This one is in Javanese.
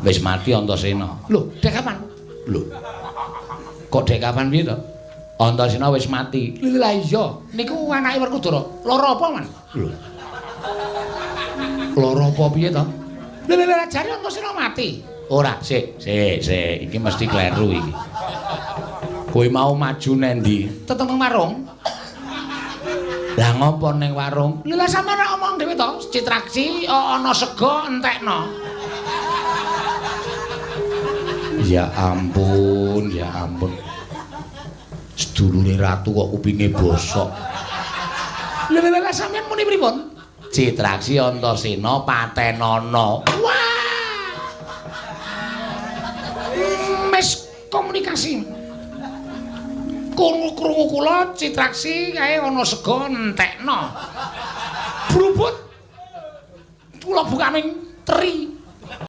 Wis mati Antasena. Lho, dek kapan? Lho. Kok dek kapan piye to? Antasena wis mati. Lha iya, niku anake Werkudara. Lara apa, Man? Lho. Lara apa piye to? Lha lha jare Antasena mati. Ora, sik, sik, sik, iki mesti kleru iki. Kowe mau maju nendi? Teteng nang warung. Lah ngopo ning warung? Lha sampeyan ora omong dhewe to, Citraksi ana sega entekno. Ya ampun, ya ampun. Sedulure ratu kok kupinge bosok. Lha lha lha sampeyan muni pripun? Citraksi Antasena patenana. Wah. Miskomunikasi. Krungu-krungu kula Citraksi kae ana sega entekno. Brubut. Kula bukaning teri.